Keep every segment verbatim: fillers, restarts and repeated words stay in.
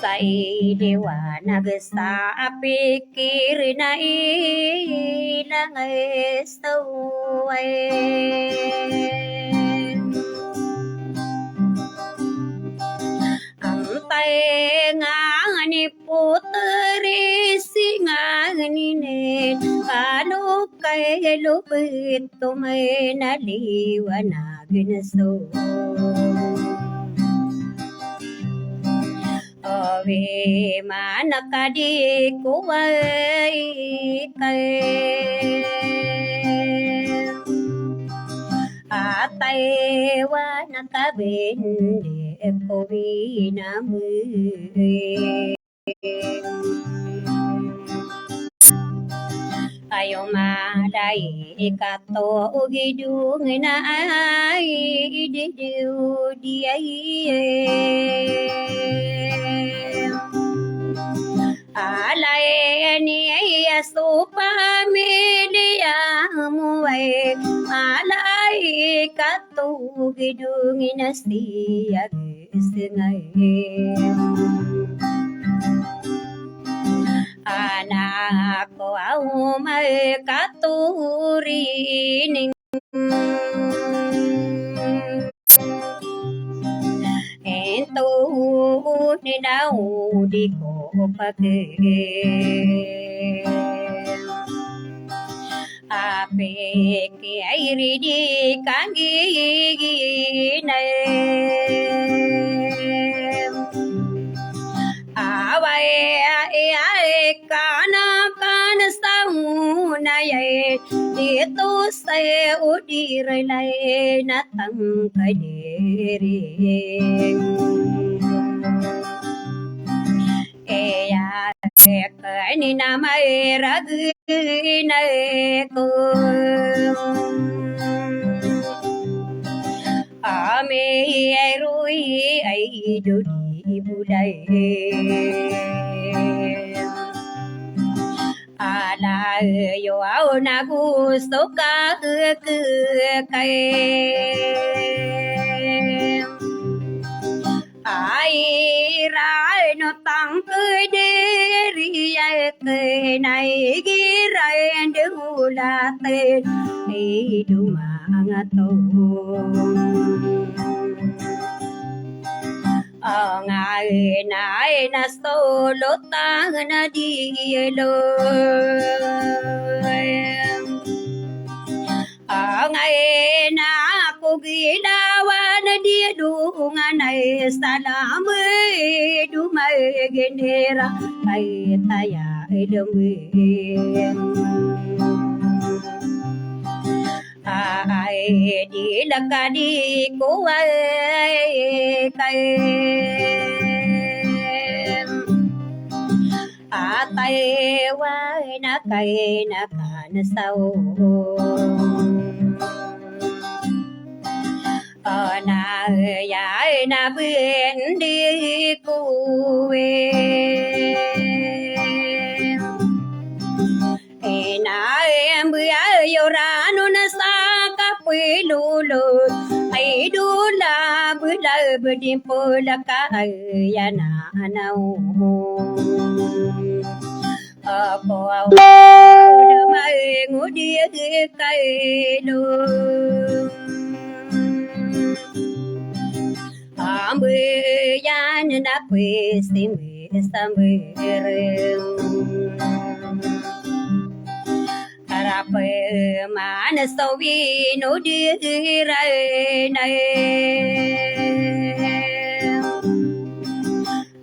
Sa idiwan a gesa a pikir na ilang a saway. Antay ngani putri si ngani nen, kano kay lubet to may naliwanag na so. Awi man ka di ko ay kay. Atay wan ka bende ko binamay. Ayo malaikat o gidong na ay didiw di ay. Alay ni ay so pamilya mo ay malaikat o gidong na siyag sengay. Anak ko aw may katorining. Ento ni daw di ko pake. Ape ki ay ridi kanggiginay. Away ay ay kana kana saunay ay. Ito say odi relay na tangkadiri. Iya, kani na may ragin ko. Ami ay rui ay dodi bulay. Ala yo aw na gusto ka kay. Ay ira no tangkadiri ay kay na igira ndulaten ay dumangato. Angay na ay na solotan a di elo. Angay na ko gilawan di dungan ay salam ay dumay genera ay taya ay demi. Ay di lakadi ko ay kay. Atay way na kay na kanasaw. Anay ay na bendi ko e. Inay ay Yoran on sa kapilolo, ay dola bela bedin pola ka ay ana ana o. Apo awo na mangodi kailo. Ambeyan na pwes imbe sambereng. Karape man so wino di iraynay.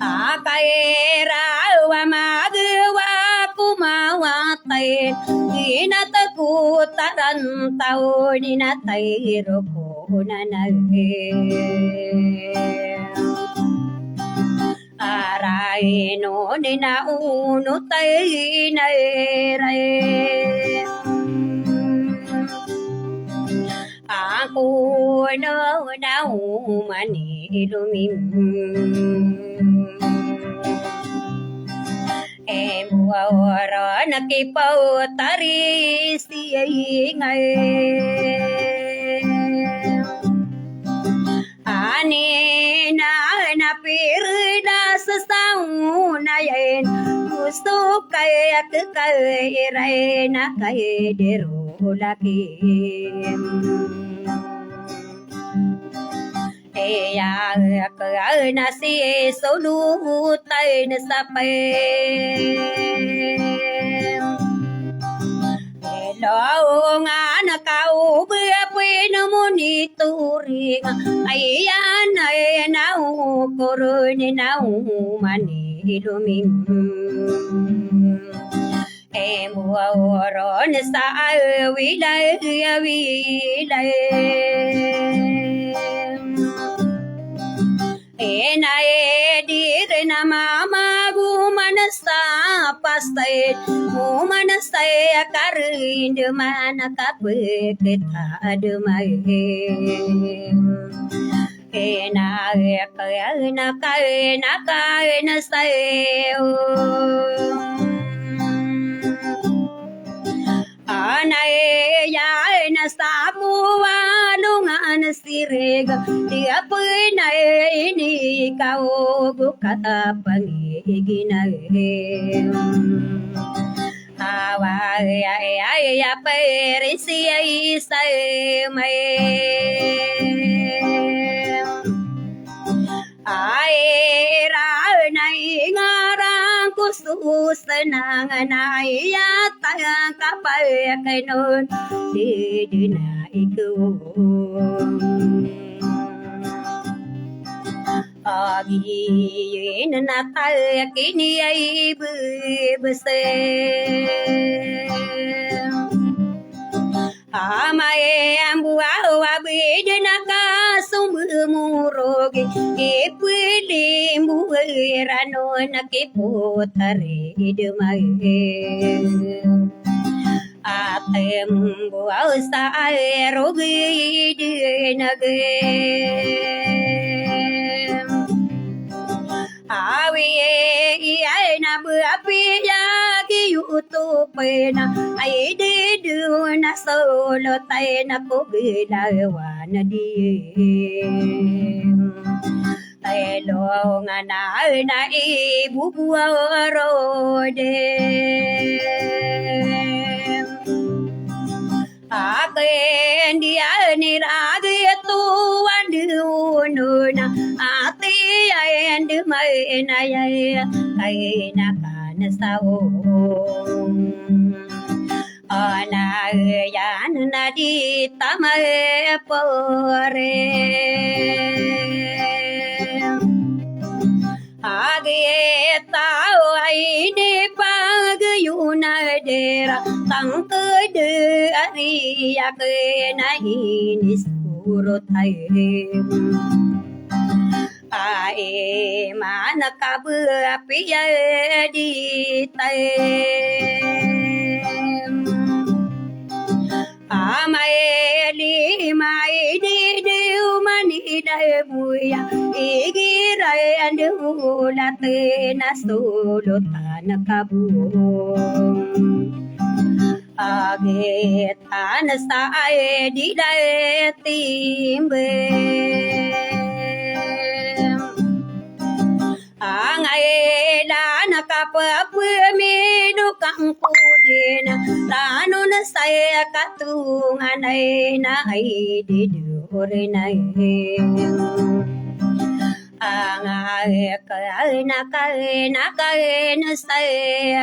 Akaira wa magewa ko mawatay. Inatag ko tarantaw, inatay roko nanay. Aray no ni na onotay na iray. Angkono na oman i lomin. Embo a oron a kipawtari siyay ngay. Ani na na pirda sa sauna yan. Gusto kay ak kay iray na kay dero laki. Iya ak na si solutay na sapay. Elongan ka o ba pwino monitoring. Ayan ay na o koroni na o mani lomin. Embo a oron sa awilay awilay. Ena e di ren a mamago man sa pastay, o man sa e a karindeman a kapeketademay. Ena e ka ena ka ena ka ena sa e o. Ana e ya na sa bo a longan sireg, di a pena e ini ka o go ka pangigina e. Awa e ya e ya e ya pere si ya isa e ma e. Ay, ra na ingaran ko so senang na iyatang ka pa kanon di di na iko. Agi na ta kini ay bebese. Ama e ambo a wa bede na ka sombe morogi, ipwede mbo e rano na kipotari de ma e. Atem bo a sa e rogi de na ge. Awi e iyay na ba piya gi uto pena, ay di duna solo tay na ko gilawan di. Ay longan na na ibubuwa rode. Aken di a niragi a to andi onona ati a endi maina ya kaina kana sao. Ana yan na di tama e pore. Agi e taw a inipagayon a dera tangked a riyaken a inisorot a iman a kabepiya di tayo. Ama e lima i di di oman i da e buya igira e ande olat e na solotan a kabong. Agit an sa ay di da timbang. Angay lan kapapamino kangko dn, tanon sa ay katonganay na ay di dorinay. Angay kay na kay na kay na sa ay,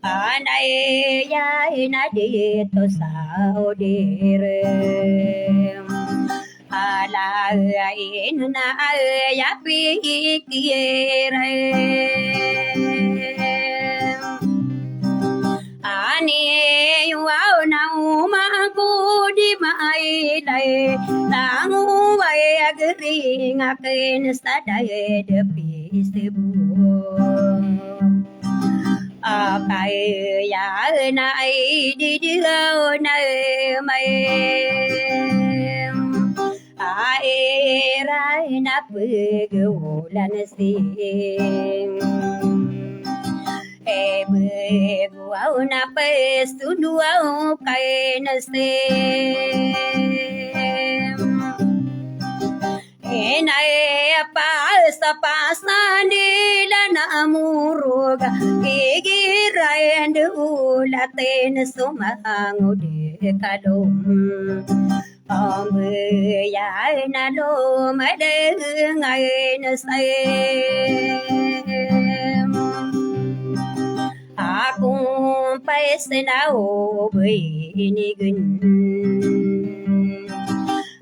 anay ya na dito sa odir. Ala ino na aya pikir. Ani waw na omangko di mailay, tango way agring aken sa dayad a pisbo. Akay ya na ay di di gaw na may. Ay ira na pegawlan sing. E bego aw na pestuno aw kay na sing. Inay pa sa pasan di la na morog. Igira ende ulaten somangod kalom. Ambeya na lomadengay na saem. Akong paisna o binigen.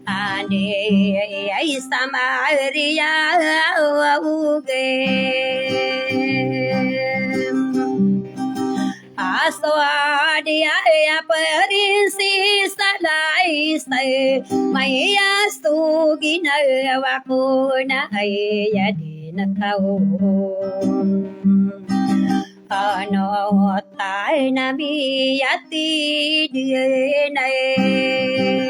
Ande ay Samaria ogen. Aso adi ay a prinsisa Laisa, mayas to ginawa ko na ay adi na kaon. Ano tayo na miyati di na eh.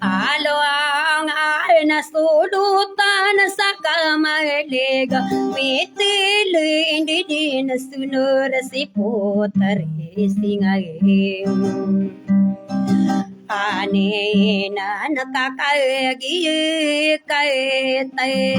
Alo ang ay na sulutan sa kamalig, mitili hindi din sunod si putari singay. Ani na nakakagi kay tayo.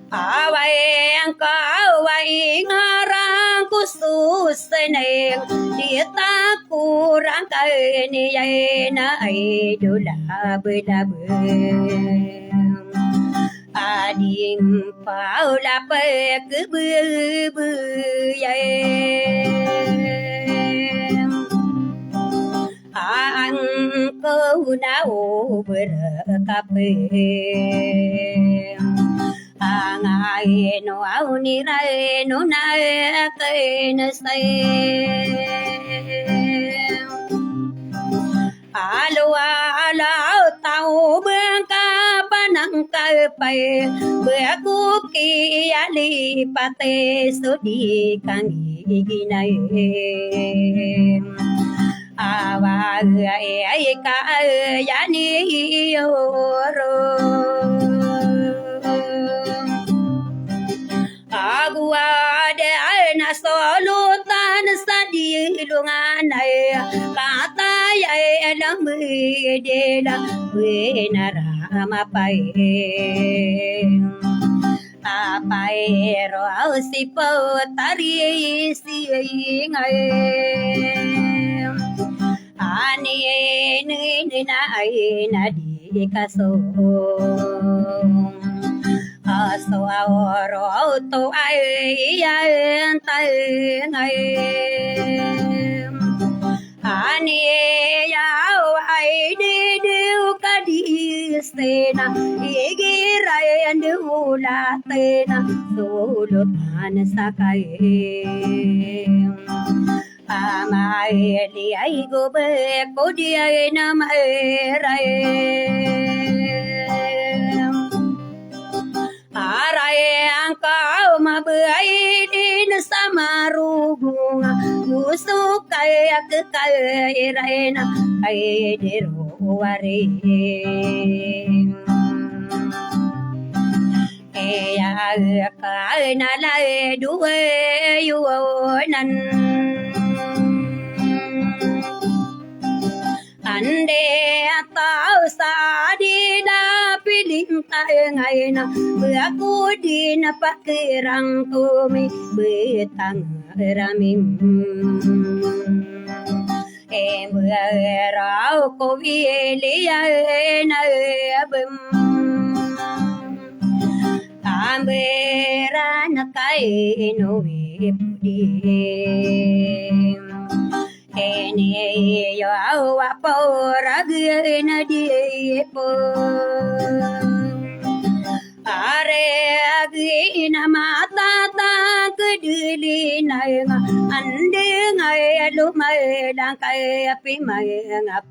Away ang kaway ngarang ko suseneng, di ta kurang kay niyay na ay dolabe-labe. Adim paula pekebebeyay. Angko na o berekape. Angay no aw niray no na kay na saem. Alo alaw taw bengka panangkapay, beko kiyalipate so di kang iginay. Awa ay ka ay yani oro. Ago a di ay na solotan sa dilongan ay, katay ay lamedela wenara mapay. Apay ro aw si potari singay. Ani ini na ay na di kasong. Aso aw ro aw to ay iyan tayngay. Ani yaw ay di di o kadistina, igira yan di o latina, solotan sa kaim. Amay di ay gobek o di ay na mairaim. Aray angkaw mabay din sa marogong, gusto kay ak kay iray na kay di ro waring. Iya ka na lay dowa yonan. Anda a taw sa di na piling ta ngaina, bako di na pakirang kumi betang ramin. Embaraw ko biliya na bem. Amberan kaino ipudi. Eni yo awa porag na di po. Are agi na matata kedili na nga ande nga lumay lang kay api may nga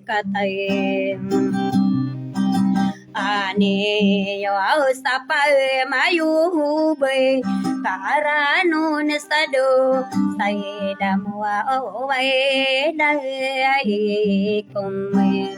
pangkatay. Ani yo sa pay mayubay karano na sado say damuwa o way dai kumay.